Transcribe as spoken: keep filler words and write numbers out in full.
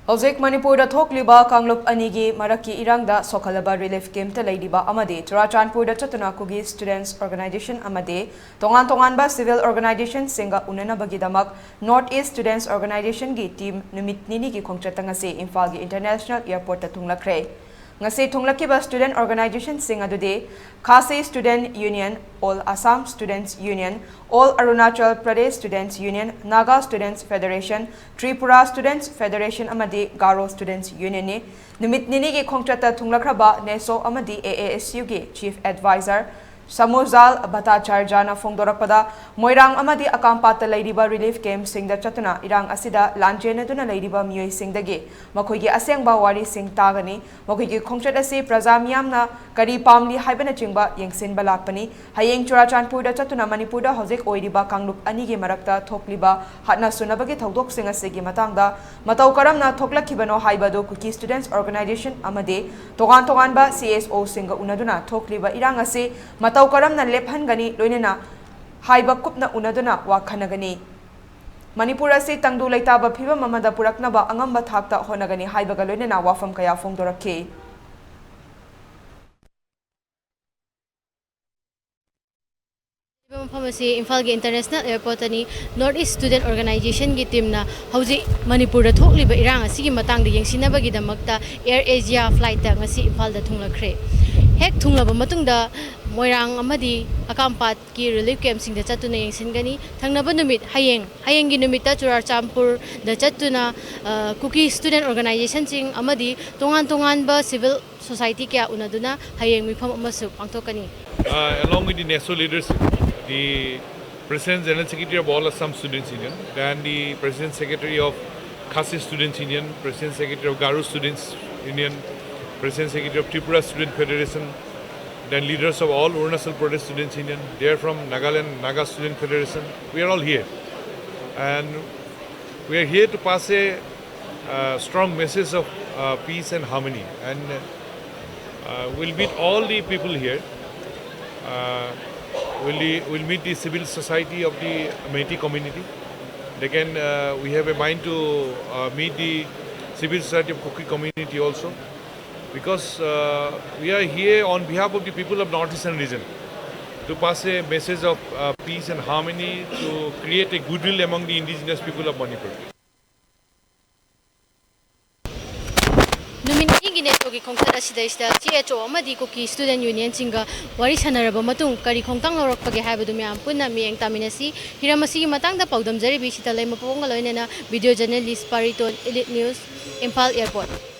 ꯍꯧꯖꯤꯛ ꯃꯅꯤꯄꯨꯔꯗ ꯊꯣꯛꯂꯤꯕ ꯀꯥꯡꯂꯨꯞ ꯑꯅꯤꯒꯤ ꯃꯔꯛꯀꯤ ꯏꯔꯥꯡꯗ ꯁꯣꯛꯍꯜꯂꯕ ꯔꯤꯂꯤꯐ ꯀꯦꯝꯞꯇ ꯂꯩꯔꯤꯕ ꯑꯃꯗꯤ ꯆꯨꯔꯥꯆꯥꯟꯄꯨꯔꯗ ꯆꯠꯇꯨꯅ ꯀꯨꯀꯤ ꯁ꯭ꯇꯨꯗꯦꯟꯠꯁ ꯑꯣꯔꯒꯅꯥꯏꯖꯦꯁꯟ ꯑꯃꯗꯤ ꯇꯣꯉꯥꯟ ꯇꯣꯉꯥꯟꯕ ꯁꯤꯚꯤꯜ ꯑꯣꯔꯒꯅꯥꯏꯖꯦꯁꯟꯁꯤꯡꯒ ꯎꯅꯅꯕꯒꯤꯗꯃꯛ ꯅꯣꯔꯠ ꯏꯁ ꯁ꯭ꯇꯨꯗꯦꯟꯠꯁ ꯑꯣꯔꯒꯅꯥꯏꯖꯦꯁꯟꯒꯤ ꯇꯤꯝ ꯅꯨꯃꯤꯠ ꯅꯤꯅꯤꯒꯤ ꯈꯣꯡꯆꯠꯇ ꯉꯁꯤ ꯏꯝꯐꯥꯜꯒꯤ ꯏꯟꯇꯔꯅꯦꯁꯅꯦꯜ ꯑꯦꯌꯔꯄꯣꯔꯠꯇ ꯊꯨꯡꯂꯛꯈ꯭ꯔꯦ꯫ ꯉꯁꯤ ꯊꯨꯡꯂꯛꯈꯤꯕ ꯁ꯭ꯇꯨꯗꯦꯟꯠ ꯑꯣꯔꯒꯅꯥꯏꯖꯦꯁꯟꯁꯤꯡ ꯑꯗꯨꯗꯤ Khasi student union, all Assam students union, all Arunachal Pradesh students union, Naga students federation, Tripura students federation ꯑꯃꯗꯤ ꯒꯥꯔꯣ ꯁ꯭ꯇꯨꯗꯦꯟꯠꯁ ꯌꯨꯅꯤꯌꯟꯅꯤ꯫ ꯅꯨꯃꯤꯠ ꯅꯤꯅꯤꯒꯤ ꯈꯣꯡꯆꯠꯇ ꯊꯨꯡꯂꯛꯈ꯭ꯔꯕ ꯅꯦꯁꯣ ꯑꯃꯗꯤ ꯑꯦ ꯑꯦ ꯑꯦꯁ ꯌꯨꯒꯤ ꯆꯤꯐ ꯑꯦꯗꯚꯥꯏꯖꯔ ꯁꯃꯨꯖꯥꯜ ꯚꯠꯇꯥꯆꯥꯔꯖꯥꯅ ꯐꯣꯡꯗꯣꯔꯛꯄꯗ, ꯃꯣꯏꯔꯥꯡ ꯑꯃꯗꯤ ꯑꯀꯥꯝꯄꯥꯠꯇ ꯂꯩꯔꯤꯕ ꯔꯤꯂꯤꯐ ꯀꯦꯝꯞꯁꯤꯡꯗ ꯆꯠꯇꯨꯅ ꯏꯔꯥꯡ ꯑꯁꯤꯗ ꯂꯥꯟꯖꯦꯟꯅꯗꯨꯅ ꯂꯩꯔꯤꯕ ꯃꯤꯑꯣꯏꯁꯤꯡꯗꯒꯤ ꯃꯈꯣꯏꯒꯤ ꯑꯁꯦꯡꯕ ꯋꯥꯔꯤꯁꯤꯡ ꯇꯥꯒꯅꯤ꯫ ꯃꯈꯣꯏꯒꯤ ꯈꯣꯡꯆꯠ ꯑꯁꯤ ꯄ꯭ꯔꯖꯥ ꯃꯤꯌꯥꯝꯅ ꯀꯔꯤ ꯄꯥꯝꯂꯤ ꯍꯥꯏꯕꯅꯆꯤꯡꯕ ꯌꯦꯡꯁꯤꯟꯕ ꯂꯥꯛꯄꯅꯤ꯫ ꯍꯌꯦꯡ ꯆꯨꯔꯥꯆꯥꯟꯄꯨꯔꯗ ꯆꯠꯇꯨꯅ ꯃꯅꯤꯄꯨꯔꯗ ꯍꯧꯖꯤꯛ ꯑꯣꯏꯔꯤꯕ ꯀꯥꯡꯂꯨꯞ ꯑꯅꯤꯒꯤ ꯃꯔꯛꯇ ꯊꯣꯛꯂꯤꯕ ꯍꯥꯠꯅ ꯁꯨꯅꯕꯒꯤ ꯊꯧꯗꯣꯛꯁꯤꯡ ꯑꯁꯤꯒꯤ ꯃꯇꯥꯡꯗ, ꯃꯇꯧ ꯀꯔꯝꯅ ꯊꯣꯛꯂꯛꯈꯤꯕꯅꯣ ꯍꯥꯏꯕꯗꯨ ꯀꯨꯀꯤ ꯁ꯭ꯇꯨꯗꯦꯟꯠꯁ ꯑꯣꯔꯒꯅꯥꯏꯖꯦꯁꯟ ꯑꯃꯗꯤ ꯇꯣꯉꯥꯟ ꯇꯣꯉꯥꯟꯕ ꯁꯤ ꯑꯦꯁ ꯑꯣꯁꯤꯡꯒ ꯎꯅꯗꯨꯅ ꯊꯣꯛꯂꯤꯕ ꯏꯔꯥꯡ ꯑꯁꯤ ꯃꯇꯧ ꯀꯔꯝꯅ ꯂꯦꯞꯍꯟꯒꯅꯤ, ꯂꯣꯏꯅꯅ ꯍꯥꯏꯕ ꯀꯨꯞꯅ ꯎꯅꯗꯨꯅ ꯋꯥ ꯈꯟꯅꯒꯅꯤ꯫ ꯃꯅꯤꯄꯨꯔ ꯑꯁꯤ ꯇꯪꯗꯨ ꯂꯩꯇꯥꯕ ꯐꯤꯕꯝ ꯑꯃꯗ ꯄꯨꯔꯛꯅꯕ ꯑꯉꯝꯕ ꯊꯥꯛꯇ ꯍꯣꯠꯅꯒꯅꯤ ꯍꯥꯏꯕꯒ ꯂꯣꯏꯅꯅ ꯋꯥꯐꯝ ꯀꯌꯥ ꯐꯣꯡꯗꯣꯔꯛꯈꯤ꯫ ꯃꯐꯝ ꯑꯁꯤ ꯏꯝꯐꯥꯜꯒꯤ ꯏꯟꯇꯔꯅꯦꯁꯅꯦꯜ ꯑꯦꯌꯔꯄꯣꯔꯠꯇꯅꯤ꯫ ꯅꯣꯔꯠ ꯏꯁ ꯁ꯭ꯇꯨꯗꯦꯟꯠ ꯑꯣꯔꯒꯅꯥꯏꯖꯦꯁꯟꯒꯤ ꯇꯤꯝꯅ ꯍꯧꯖꯤꯛ ꯃꯅꯤꯄꯨꯔꯗ ꯊꯣꯛꯂꯤꯕ ꯏꯔꯥꯡ ꯑꯁꯤꯒꯤ ꯃꯇꯥꯡꯗ ꯌꯦꯡꯁꯤꯟꯅꯕꯒꯤꯗꯃꯛꯇ ꯑꯦꯌꯔ ꯑꯦꯁꯤꯌꯥ ꯐ꯭ꯂꯥꯏꯠꯇ ꯉꯁꯤ ꯏꯝꯐꯥꯜꯗ ꯊꯨꯡꯂꯛꯈ꯭ꯔꯦ꯫ ꯍꯦꯛ ꯊꯨꯡꯂꯕ ꯃꯇꯨꯡꯗ ꯃꯣꯏꯔꯥꯡ ꯑꯃꯗꯤ ꯑꯀꯥꯝꯄꯥꯠꯀꯤ ꯔꯤꯂꯤꯐ ꯀꯦꯝꯞꯁꯤꯡꯗ ꯆꯠꯇꯨꯅ ꯌꯦꯡꯁꯤꯟꯒꯅꯤ꯫ ꯊꯪꯅꯕ ꯅꯨꯃꯤꯠ ꯍꯌꯦꯡ, ꯍꯌꯦꯡꯒꯤ ꯅꯨꯃꯤꯠꯇ ꯆꯨꯔꯥꯆꯥꯟꯄꯨꯔꯗ ꯆꯠꯇꯨꯅ, ꯑ, ꯀꯨꯀꯤ ꯁ꯭ꯇꯨꯗꯦꯟꯠ ꯑꯣꯔꯒꯅꯥꯏꯖꯦꯁꯟꯁꯤꯡ ꯑꯃꯗꯤ ꯇꯣꯉꯥꯟ ꯇꯣꯉꯥꯟꯕ ꯁꯤꯚꯤꯜ ꯁꯣꯁꯥꯏꯇꯤ ꯀꯌꯥ ꯎꯅꯗꯨꯅ ꯍꯌꯦꯡ ꯃꯤꯐꯝ ꯑꯃꯁꯨ ꯄꯥꯡꯊꯣꯛꯀꯅꯤ꯫ Uh, along with the NESO leadership, the President General Secretary of All Assam Students Union, then the President Secretary of Khasi Students Union, President Secretary of Garo Students Union, President Secretary of Tripura Student Federation, then leaders of all Arunachal Pradesh Students Union, they are from Nagaland, Naga Student Federation. We are all here. And we are here to pass a uh, strong message of uh, peace and harmony. And uh, we'll meet all the people here. Uh, we'll, we'll meet the civil society of the Meitei community. They can, uh, we have a mind to uh, meet the civil society of Kuki community also, because uh, we are here on behalf of the people of North Eastern region to pass a message of uh, peace and harmony, to create a goodwill among the indigenous people of Manipur. ꯅꯨꯃꯤꯠ ꯅꯤꯅꯤꯒꯤ ꯅꯦꯇꯣꯒꯤ ꯈꯣꯡꯆꯠ ꯑꯁꯤꯗꯩꯁꯤꯗ ꯁꯤ H ꯑꯣ ꯑꯃꯗꯤ ꯀꯨꯀꯤ student ꯌꯨꯅꯤꯌꯟꯁꯤꯡꯒ ꯋꯥꯔꯤ ꯁꯥꯟꯅꯔꯕ ꯃꯇꯨꯡ ꯀꯔꯤ ꯈꯣꯡꯊꯥꯡ ꯂꯧꯔꯛꯄꯒꯦ ꯍꯥꯏꯕꯗꯨ ꯃꯌꯥꯝ ꯄꯨꯟꯅ ꯃꯤꯠꯌꯦꯡ ꯇꯥꯃꯤꯟꯅꯁꯤ꯫ ꯍꯤꯔꯝ ꯑꯁꯤꯒꯤ ꯃꯇꯥꯡꯗ ꯄꯥꯎꯗꯝꯖꯔꯤꯕꯤ ꯁꯤꯇꯂꯩ ꯃꯄꯣꯝꯒ ꯂꯣꯏꯅꯅ video journalist Pariton, elite news, Imphal airport.